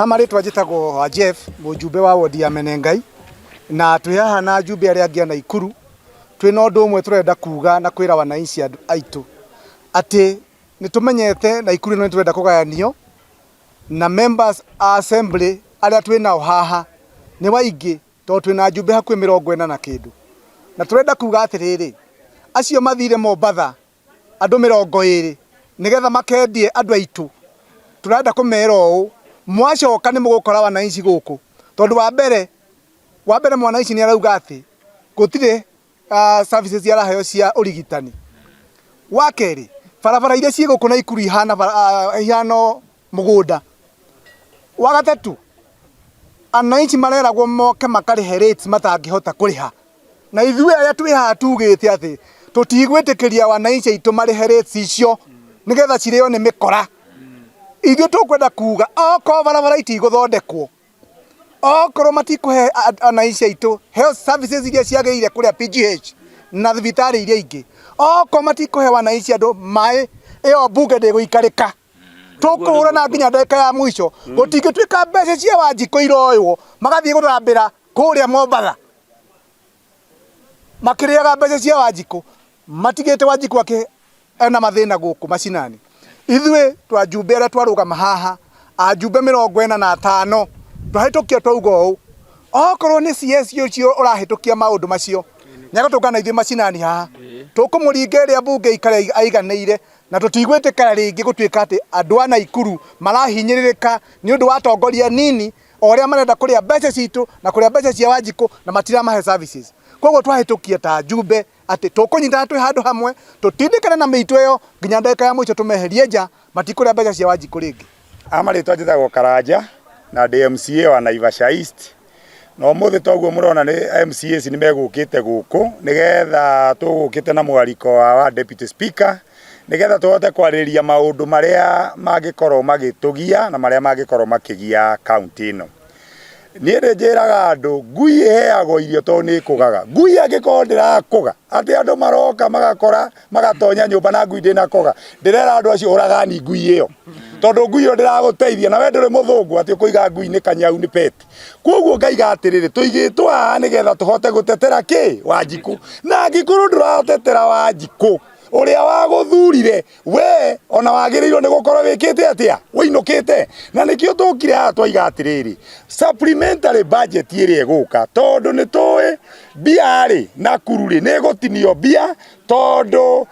Ha marĩtwa njĩtagwo wa Jeff, mũjumbe wa wodi ya Menengai, na twĩ haha na ajumbe arĩa angĩ a Naikuru, twĩna ũndũ ũmwe tũrenda kuga na kwĩra wananchi aitũ, atĩ nĩ tũmenyete Naikuru ĩno nĩ tũrenda kũgayanio, na members a assembly arĩa twĩ nao haha nĩ waingĩ tondũ twĩna ajumbe hakuhĩ 40 na kĩndũ. Na tũrenda kuga atĩrĩrĩ, acio mathire Mombatha andũ 20 nĩgetha makendie andũ aitũ, tũrenda kũmera ũũ, mwacoka nĩ mũgũkora wananchi gũkũ, tondũ wa mbere, wa mbere mwananchi nĩ arauga atĩ gũtirĩ services araheo cia ũrigitani. Wa kerĩ, barabara iria ciĩ gũkũ Naikuru ihana ihana o mũgũnda. Wa gatatũ, ananchi mareragwo moke makarĩhe rates matangĩhota kũrĩha. Na ithuĩ arĩa twĩ haha tugĩte atĩ tũtigwĩtĩkĩria wananchi aitũ marĩhe rates icio nĩgetha cirĩo nĩ mĩkora. Ithuĩ tũkwenda kuga okorwo barabara itigũthondekwo, okorwo matikũhe wananchi aitũ health services iria ciagĩrĩire kũrĩa PGH na thibitarĩ iria ingĩ, okorwo matikũhe wananchi andũ maĩ, ĩyo mbunge ndĩgũikarĩka. Tũkũhũrana nginya ndagĩka ya mũico. Gũtingĩtuĩka mbeca cia Wanjikũ iroywo magathiĩ gũthambĩra kũrĩa Mombatha makĩrĩaga mbeca cia Wanjikũ, matigĩte Wanjikũ akĩ ena mathĩna gũkũ macinani. Ithuĩ twajumbe arĩa twarũgama haha, ajumbe 45, twahĩtũkia twauga ũũ, okorwo nĩ CS ũcio ũrahĩtũkia maũndũ macio, nĩegũtũngana ithuĩ macinani haha, tũkũmũringa ĩrĩa mbunge ikare aiganĩire, na tũtigwĩtĩkĩra rĩngĩ gũtuĩka atĩ andũ a Naikuru marahinyĩrĩrĩka nĩ ũndũ wa atongoria anini o ũrĩa marenda kũrĩa mbeca citũ na kũrĩa mbeca cia Wanjikũ na matiramahe services. Koguo twahĩtũkia ta njumbe atĩ tũkũnyitana twĩ handũ hamwe tũtindĩkane na mĩitũ ĩyo nginya ndagĩka ya mũico tũmeherie nja, matikũrĩa mbeca cia Wanjikũ rĩngĩ. A marĩtwa njĩtagwo Karanja na ndĩ MCA wa Naivasha East. Na ũmũthĩ toguo mũrona nĩ MCAs nĩ megũkĩte gũkũ nĩgetha tũgũkĩte na mwariko wa Deputy Speaker nĩgetha tũhote kwarĩrĩria maũndũ marĩa mangĩkorwo magĩtũgia na marĩa mangĩkorwo makĩgia kaũntĩ ĩno. Niĩ nĩ njĩraga andũ ngui ĩheagwo irio tondũ nĩ ĩkũgaga. Ngui angĩkorwo ndĩrakũga atĩ andũ maroka magakora magatonya nyũmba na ngui ndĩnakoga, ndĩrera andũ acio ũragani ngui ĩyo tondũ ngui ĩyo ndĩragũteithia na we ndũrĩ mũthũngũ atĩ ũkũiga ngui nĩ kanyau nĩ pet. Koguo ngaiga atĩrĩrĩ, tũigĩtwo haha nĩgetha tũhote gũtetera kĩ? Wanjikũ. Na angĩkorwo ndũratetera Wanjikũ ũrĩa wagũthurire we ona wagĩrĩirwo nĩ gũkorwo wĩkĩte atĩa? Wĩinũkĩte. Na nĩkĩo tũkire haha twaiga atĩrĩrĩ, supplementary budget ĩrĩa ĩgũka, tondũ nĩ tũĩ mbia rĩ Nakuru rĩ nĩ ĩgũtinio mbia tondũ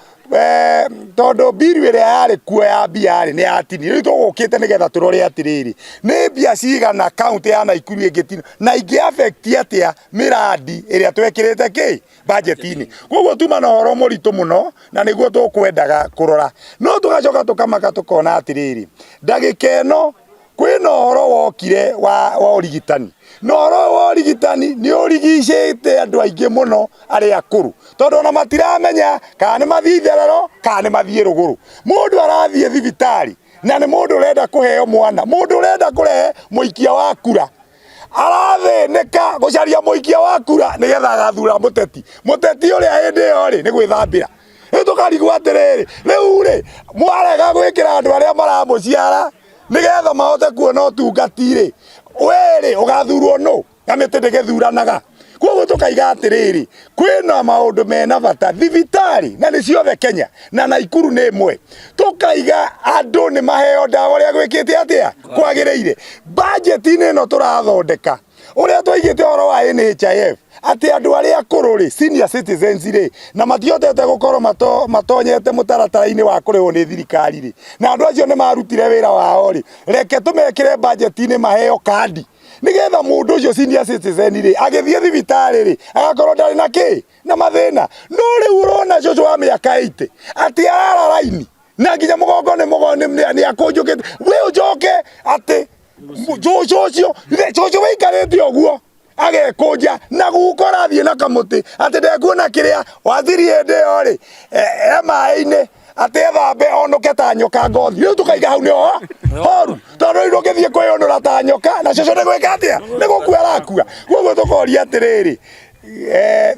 tondũ bill ĩrĩa yarĩ kuo ya mbia rĩ nĩ yatinio. Rĩu tũgũkĩte nĩgetha tũrore atĩrĩrĩ, nĩ mbia cigana kaũntĩ ya Nakuru ĩngĩtinio na ingĩ affect atĩa mĩrandi ĩrĩa twekĩrĩte kĩ? Budget-inĩ. Koguo tuma na ũhoro mũritũ mũno na nĩguo tũkwendaga kũrora. No tũgacoka tũkamaka tũkona atĩrĩrĩ, ndagĩka ĩno kwĩna ũhoro wokire wa ũrigitani. Na ũhoro ũyũ wa ũrigitani nĩ ũrigicĩte andũ aingĩ mũno arĩa akũrũ. Tondũ ona matiramenya kana nĩ mathiĩ itherero kana nĩ mathiĩ rũgũrũ. Mũndũ arathiĩ thibitarĩ na nĩ mũndũ ũrenda kũheo mwana, mũndũ ũrenda kũrehe mũikia wa kura. Arathĩnĩka gũcaria mũikia wa kura nĩgetha agathura mũteti. Mũteti ũrĩa hĩndĩ ĩyo rĩ nĩ gwĩthambĩra. Rĩu tũkarigwo atĩrĩrĩ, rĩu rĩ mwarega gwĩkĩra andũ arĩa maramũciara nĩgetha mahote kuona ũtungati rĩ, we rĩ ũgathurwo nũ? Na mĩtĩ ndĩgĩthuranaga. Koguo tũkaiga atĩrĩrĩ, kwĩna maũndũ mena bata thibitarĩ na nĩ ciothe Kenya na Naikuru nĩ ĩmwe. Tũkaiga andũ nĩ maheo ndawa ũrĩa gwĩkĩte atĩa kwagĩrĩire. Budget-inĩ ĩno tũrathondeka ũrĩa twaigĩte ũhoro wa NHIF atĩ andũ arĩa akũrũ rĩ, senior citizens rĩ, na matihotete gũkorwo matonyete mũtaratara-inĩ wa kũrĩhwo nĩ thirikari rĩ, na andũ acio nĩ marutire wĩra wao rĩ, reke tũmekĩre budget-inĩ maheo kandi nĩgetha mũndũ ũcio senior citizen rĩ agĩthiĩ thibitarĩ rĩ agakorwo ndarĩ na kĩ na mathĩna. No rĩu ũrona cũcũ wa mĩaka 80 atĩ arara raini na nginya mũgongo nĩ mũgongo nĩ akũnjũkĩte, we ũcoke atĩ cũcũ ũcio cũcũ wĩikarĩte ũguo agekũnja na guka ũrathiĩ na kamũtĩ atĩ ndekuona kĩrĩa waziri hĩndĩ ĩyo rĩ e maĩ-inĩ atĩ ethambe onũke ta nyoka ngothi. Rĩu tũkaiga hau nĩ horu tondũ rĩu ndũngĩthiĩ kwĩyũnũra ta nyoka na cũcũ nĩ gwĩka atĩa? Nĩ gũkua arakua. Koguo tũkoria atĩrĩrĩ,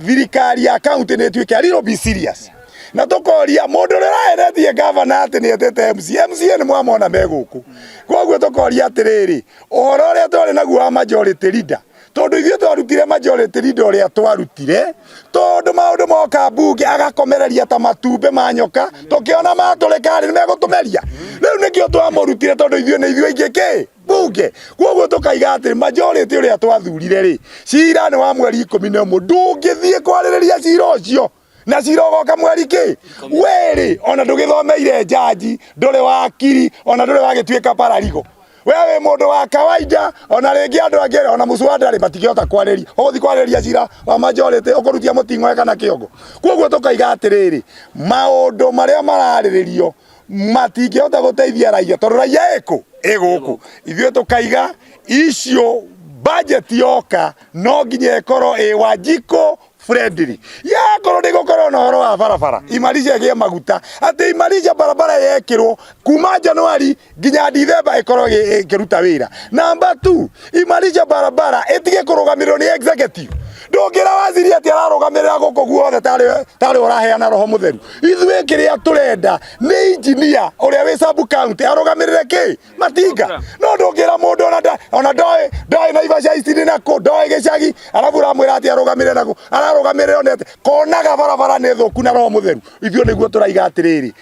thirikari ya kaunti nĩ ĩtuĩke a little bit serious. Na tũkoria mũndũ ũrĩa ũrahenetie gavana atĩ nĩ etĩte MCA, MCA nĩ mwamona me gũkũ. Koguo tũkoria atĩrĩrĩ, ũhoro ũrĩa twarĩ naguo wa majority leader, tondũ ithuĩ twarutire majority leader ũrĩa twarutire, tondũ maũndũ moka mbunge agakomereria ta matumbĩ ma nyoka, tũkĩona matũrĩka rĩ, nĩ megũtũmeria. Rĩu nĩkĩo twamũrutire, tondũ ithuĩ nĩ ithuĩ aingĩ kĩ mbunge. Koguo tũkaiga atĩ majority ũrĩa twathurire rĩ, cira nĩ wa mweri 11, ndũngĩthiĩ kwarĩrĩria cira ũcio na cira ũgoka mweri kĩ wĩrĩ, ona ndũgĩthomeire jaji, ndũrĩ wakiri, ona ndũrĩ wagĩtuĩka pararigo. We wĩ mũndũ wa kawaida, ona rĩngĩ andũ angĩ ona mũcwanda rĩ matingĩhota kwarĩria. Ũgũthiĩ kwarĩria cira wa majority ũkũrutia mũting'oe kana kĩongo. Koguo tũkaiga atĩrĩrĩ, maũndũ marĩa mararĩrĩrio matingĩhota gũteithia raia, tondũ raia ĩkũ ĩ gũkũ. Ithuĩ tũkaiga icio budget yoka no nginya ĩkorwo ĩ Wanjikũ friendly. Yakorwo ndĩgũkorwo na ũhoro wa barabara, Imarisha ĩgĩe maguta, atĩ Imarisha barabara yekĩrwo kuma Januari nginya Dithemba ĩkorwo ĩkĩruta wĩra. Namba 2, Imarisha barabara ĩtige kũrũgamĩrĩrwo nĩ executive. Ndũngĩra waziri atĩ ararũgamĩrĩra gũkũ guothe tarĩ tarĩ ũraheana roho mũtheru. Ithuĩ kĩrĩa tũrenda nĩ engineer ũrĩa wĩ sub county arũgamĩrĩre kĩ matinga. No ndũngĩra mũndũ ona ona ndoĩ ndoĩ Naivasha East nĩ nakũ, ndoĩ gĩcagi, arabu ũramwĩra atĩ arũgamĩrĩre nakũ, ararũgamĩrĩra one atĩ konaga barabara nĩ thũku na roho mũtheru. Ithuĩ nĩguo tũraiga atĩrĩrĩ,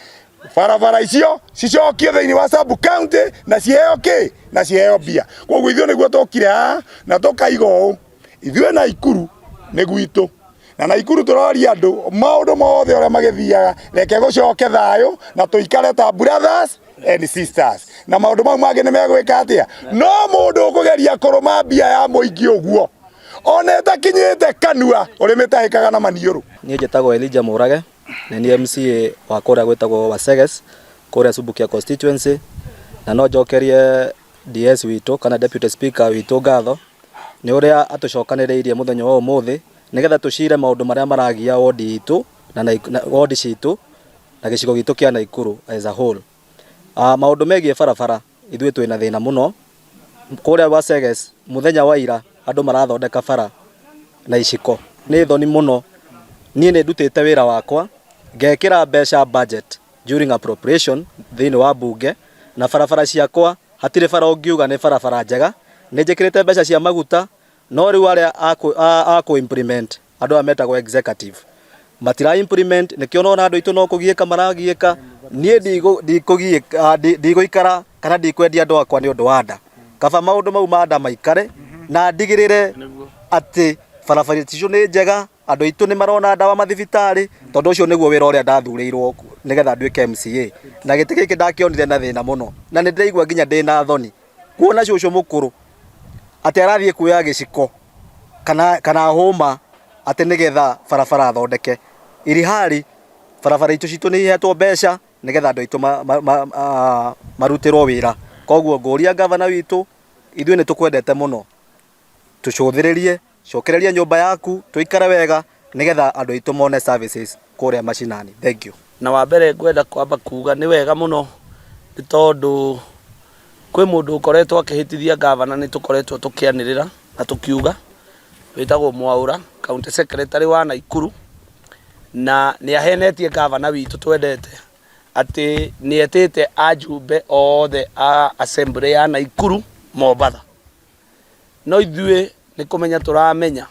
barabara icio cicokio thĩinĩ wa sub county na ciheo kĩ na ciheo mbia. Koguo ithuĩ nĩguo tũkire haha na tũkaiga ũũ, ithuĩ Naikuru nĩ gwitũ, na Naikuru tũroria andũ maũndũ mothe ũrĩa magĩthiaga, reke gũcoke thayũ na tũikare ta brothers and sisters, na maũndũ mau mangĩ nĩ megwĩka atĩa. No mũndũ ũkũgeria kũrũma mbia ya mũingĩ ũguo ona ĩtakinyĩte kanua, ũrĩmĩtahĩkaga na maniũrũ. Niĩ njĩtagwo Elijah Mũrage, na nĩ MCA wa kũrĩa gwĩtagwo Waseges, kũrĩa Subukia constituency, na no njokerie DS witũ kana Deputy Speaker witũ ngatho nĩ ũrĩa atũcokanĩrĩirie mũthenya wa ũmũthĩ nĩgetha tũcire maũndũ marĩa maragia wodi itũ na wodi citũ na gĩcigo gitũ kĩa Naikuru as a whole. Maũndũ megiĩ barabara, ithuĩ twĩna thĩna mũno kũrĩa Waseges. Mũthenya wa ira andũ marathondeka bara na iciko, nĩ thoni mũno. Niĩ nĩ ndutĩte wĩra wakwa, ngekĩra mbeca budget during appropriation thĩinĩ wa bunge, na barabara ciakwa hatirĩ bara ũngiuga nĩ barabara njega. Nĩ njĩkĩrĩte mbeca cia maguta, no rĩu arĩa a kũ implement, andũ aya metagwo executive, matira implement. Nĩkĩo ũrona andũ aitũ no kũgiĩka maragiĩka. Niĩ ndikũgiĩka, ndigũikara kana ndikwendia andũ akwa nĩ ũndũ wa nda. Kaba maũndũ mau ma nda maikare na ndigĩrĩre atĩ barabara icio nĩ njega, andũ aitũ nĩ marona ndawa mathibitarĩ, tondũ ũcio nĩguo wĩra ũrĩa ndathurĩirwo nĩgetha nduĩke MCA. Na gĩtĩ gĩkĩ ndakĩonire na thĩna mũno, na nĩ ndĩraigua nginya ndĩna thoni kuona cũcũ mũkũrũ atĩ arathiĩ kuoya gĩciko kana hũma atĩ nĩgetha barabara athondeke, irihari barabara itũ citũ nĩ ihetwo mbeca nĩgetha andũ aitũ marutĩrwo wĩra. Koguo ngũria gavana witũ, ithuĩ nĩ tũkwendete mũno, tũcũthĩrĩrie, cokereria nyũmba yaku, tũikare wega nĩgetha andũ aitũ mone services kũrĩa macinani. Thank you. Na wa mbere ngwenda kwamba kuga nĩ wega mũno, nĩ tondũ kwĩ mũndũ ũkoretwo akĩhĩtithia gavana, nĩ tũkoretwo tũkĩanĩrĩra na tũkiuga, wĩtagwo Mwaũra, county secretary wa Naikuru, na nĩ ahenetie gavana witũ twendete atĩ nĩ etĩte ajumbe othe a assembly ya Naikuru Mombatha. No ithuĩ nĩ kũmenya tũramenya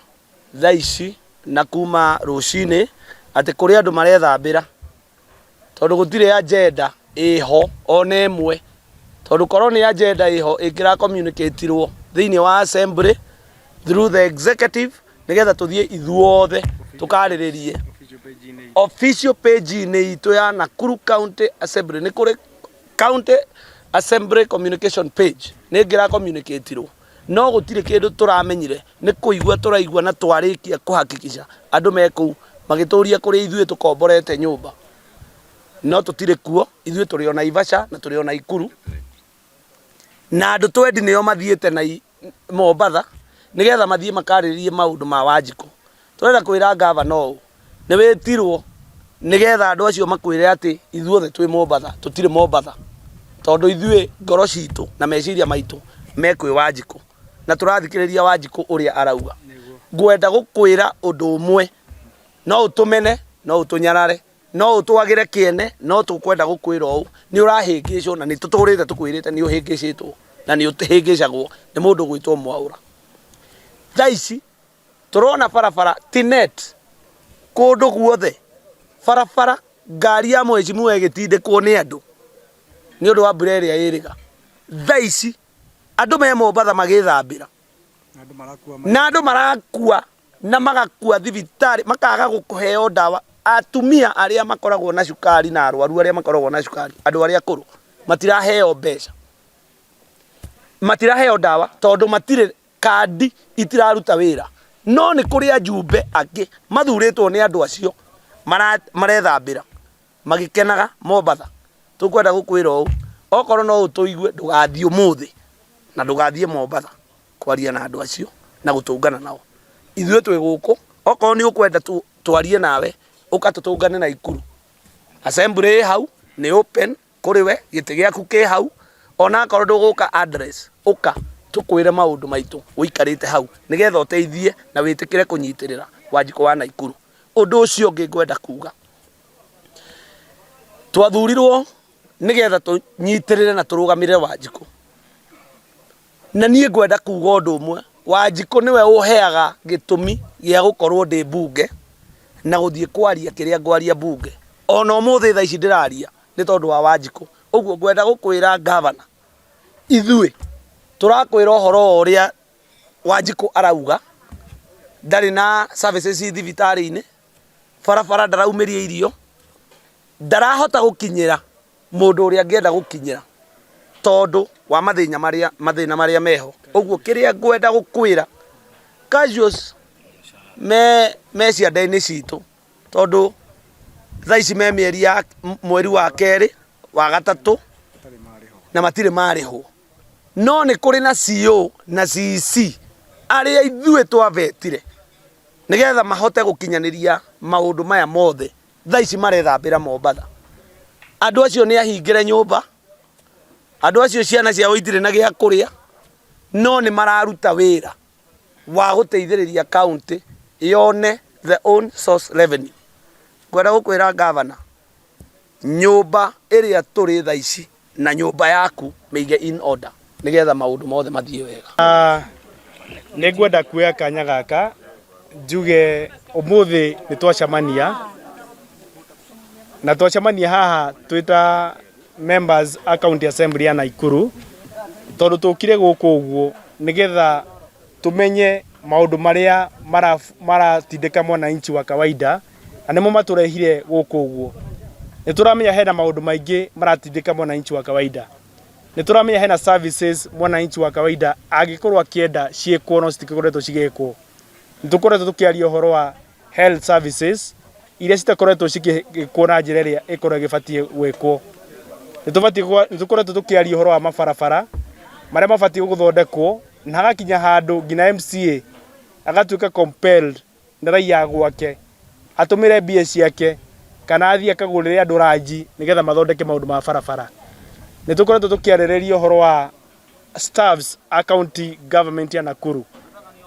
thaa ici na kuma rũcinĩ atĩ kũrĩ andũ marethambĩra, tondũ gũtirĩ agenda ĩho ona ĩmwe, tondũ korwo nĩ agenda ĩho ĩngĩra communicatirwo thĩinĩ wa assembly through the executive, nĩgetha tũthiĩ ithuothe tũkarĩrĩrie official page-inĩ itũ ya Nakuru County Assembly. Nĩ kũrĩ County Assembly communication page, nĩ ĩngĩra communicatirwo, no gũtirĩ kĩndũ tũramenyire. Nĩ kũigua tũraigua na twarĩkia kũhakikisha andũ me kũu magĩtũria kũrĩa ithuĩ tũkomborete nyũmba, no tũtirĩ kuo. Ithuĩ tũrĩ o Naivasha na tũrĩ o Naikuru, na andũ twendi nĩo mathiĩte na Mombatha nĩgetha mathiĩ makarĩrĩrie maũndũ ma Wanjikũ. Tũrenda kwĩra gavana ũũ, nĩ wĩtirwo nĩgetha andũ acio makwĩre atĩ ithuothe twĩ Mombatha. Tũtirĩ Mombatha, tondũ ithuĩ ngoro citũ na meciria maitũ me kwĩ Wanjikũ, na tũrathikĩrĩria Wanjikũ ũrĩa arauga. Ngwenda gũkwĩra ũndũ ũmwe, no ũtũmene, no ũtũnyarare, No ũtwagĩre kĩene, no tũkwenda gũkwĩra ũũ, nĩ ũrahĩngĩcwo na nĩ tũtũrĩte tũkwĩrĩte nĩ ũhĩngĩcĩtwo na nĩ ũhĩngĩcagwo nĩ mũndũ ũgwĩtwo Mwaũra. Thaa ici tũrona barabara ti net kũndũ guothe, barabara ngari ya mheshimiwa ĩgĩtindĩkwo nĩ andũ nĩ ũndũ wa mbura ĩrĩa ĩrĩga. Thaa ici andũ me Mombatha magĩthambĩra na andũ marakua na magakua thibitarĩ makaga kũheo ndawa. Atumia arĩa makoragwo na cukari na arwaru arĩa makoragwo na cukari, andũ arĩa akũrũ matiraheo mbeca, matiraheo ndawa tondũ matirĩ kandi itiraruta wĩra. No nĩ kũrĩ ajumbe angĩ mathurĩtwo nĩ andũ acio marethambĩra magĩkenaga Mombatha. Tũkwenda gũkwĩra ũũ, okorwo no ũtũigue ndũgathiĩ ũmũthĩ na ndũgathiĩ Mombatha kwaria na andũ acio na gũtũngana nao. Ithuĩ twĩ gũkũ, okorwo nĩ ũkwenda twarie nawe, ũka tũtũngane Naikuru. Assembly ĩ hau, nĩ open kũrĩ we, gĩtĩ gĩaku kĩ hau, ona akorwo ndũgũka address, ũka tũkwĩre maũndũ maitũ ũikarĩte hau, nĩgetha ũteithie na wĩtĩkĩre kũnyitĩrĩra Wanjikũ wa Naikuru. Ũndũ ũcio ũngĩ ngwenda kuga, twathurirwo nĩgetha tũnyitĩrĩre na tũrũgamĩrĩre Wanjikũ. Na niĩ ngwenda kuga ũndũ ũmwe, Wanjikũ nĩwe ũheaga gĩtũmi gĩa gũkorwo ndĩ mbunge na gũthiĩ kwaria kĩrĩa ngwaria mbunge. Ona ũmũthĩ thaa ici ndĩraria nĩ tondũ wa Wanjikũ. Ũguo ngwenda gũkwĩra ngavana, ithuĩ tũrakwĩra ũhoro wa ũrĩa Wanjikũ arauga, ndarĩ na services thibitarĩ-inĩ, barabara ndaraumĩria irio, ndarahota gũkinyĩra mũndũ ũrĩa angĩenda gũkinyĩra tondũ wa mathĩna marĩa mathĩna marĩa meho. Ũguo kĩrĩa ngwenda gũkwĩra, casuals me me cianda-inĩ citũ tondũ thaa ici me mĩeri ya mweri wa kerĩ, wa gatatũ na matirĩ marĩhwo. No nĩ kũrĩ na CO na CC arĩa ithuĩ twavetire nĩgetha mahote gũkinyanĩria maũndũ maya mothe. Thaa ici marethambĩra Mombatha. Andũ acio nĩ ahingĩre nyũmba, andũ acio ciana ciao itirĩ na gĩa kũrĩa, no nĩ mararuta wĩra wa gũteithĩrĩria county yone the own source revenue. Ngwenda gũkwĩra ngavana, nyũmba ĩrĩa tũrĩ thaa ici na nyũmba yaku mĩige in order nĩgetha maũndũ mothe mathiĩ wega. Nĩ ngwenda kuoya kanya gaka njuge ũmũthĩ nĩ twacemania na twacemania haha twĩ ta members a county assembly ya Naikuru tondũ tũkire gũkũ ũguo nĩgetha tũmenye maũndũ marĩa maratindĩka mwananchi wa kawaida na nĩmo matũrehire gũkũ ũguo. Nĩ tũramenya hena maũndũ maingĩ maratindĩka mwananchi wa kawaida. Nĩ tũramenya hena services mwananchi wa kawaida angĩkorwo akĩenda ciĩkwo no citikoretwo cigĩkwo. Nĩ tũkoretwo tũkĩaria ũhoro wa health services iria citakoretwo cigĩkwo na njĩra ĩrĩa ĩkoragwo ĩgĩbatiĩ gwĩkwo. Nĩ tũbatiĩ nĩ tũkoretwo tũkĩaria ũhoro wa mabarabara marĩa mabatiĩ gũthondekwo na hagakinya handũ nginya MCA agatuĩka compelled nĩ raiya a gwake, atũmĩre mbia ciake kana athiĩ akagũrĩre andũ ranji nĩgetha mathondeke maũndũ ma barabara. Nĩ tũkoretwo tũkĩarĩrĩria ũhoro wa staffs a county government ya Nakuru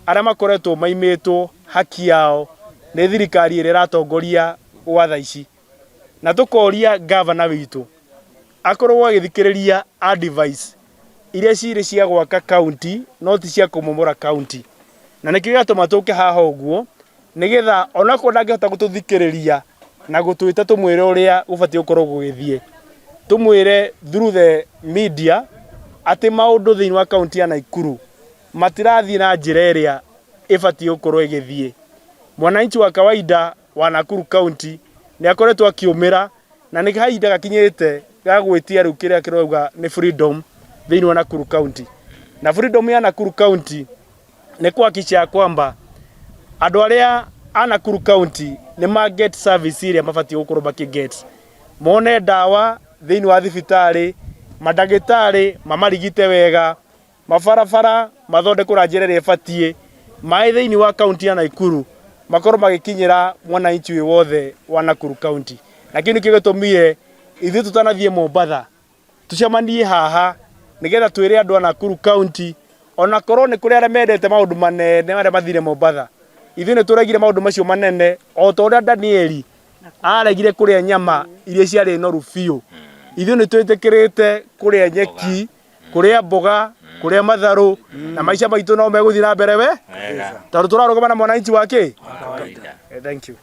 arĩa makoretwo maimĩtwo haki yao nĩ thirikari ĩrĩa ĩratongoria gwa thaa ici. Na tũkoria ngavana witũ akorwo agĩthikĩrĩria advice iria cirĩ cia gwaka county no ti cia kũmomora county. Na nĩkĩo gĩatũma tũke haha ũguo nĩgetha onakorwo ndangĩhota gũtũthikĩrĩria na gũtwĩta tũmwĩre ũrĩa gũbatiĩ gũkorwo gũgĩthiĩ, tũmwĩre through the media atĩ maũndũ thĩinĩ wa county ya Nakuru matirathiĩ na njĩra ĩrĩa ĩbatiĩ gũkorwo ĩgĩthiĩ. Mwananchi wa kawaida wa Nakuru county nĩ akoretwo akĩũmĩra na nĩ kahinda gakinyĩte ga gwĩtia rĩu kĩrĩa kĩrauga nĩ freedom thĩinĩ wa Nakuru county. Na freedom ya Nakuru county nĩ kuhakikisha ya kwamba andũ arĩa a Nakuru county nĩ ma get service ĩrĩa mabatiĩ gũkorwo makĩ get. Mone ndawa thĩinĩ wa thibitarĩ, mandagĩtarĩ mamarigite wega, mabarabara mathondekwo na njĩra ĩrĩa ĩbatiĩ, maĩ thĩinĩ wa kaunti ya Nakuru makorwo magĩkinyĩra mwananchi wĩ wothe wa Nakuru county. Na kĩu nĩkĩo gĩtũmire ithuĩ tũtanathiĩ Mombatha tũcemanie haha nĩgetha twĩre andũ a Nakuru county ona korwo nĩ kũrĩ arĩa mendete maũndũ manene marĩa mathire Mombatha, ithuĩ nĩ tũregire maũndũ macio manene o ta ũrĩa Danieli Aregire kũrĩa nyama iria ciarĩ noru biũ. Ithuĩ nĩ twĩtĩkĩrĩte kũrĩa nyeki, kũrĩa mboga, kũrĩa matharũ, na maica maitũ no megũthiĩ na mbere we tondũ tũrarũgama na mwananchi wa kĩ. Thank you.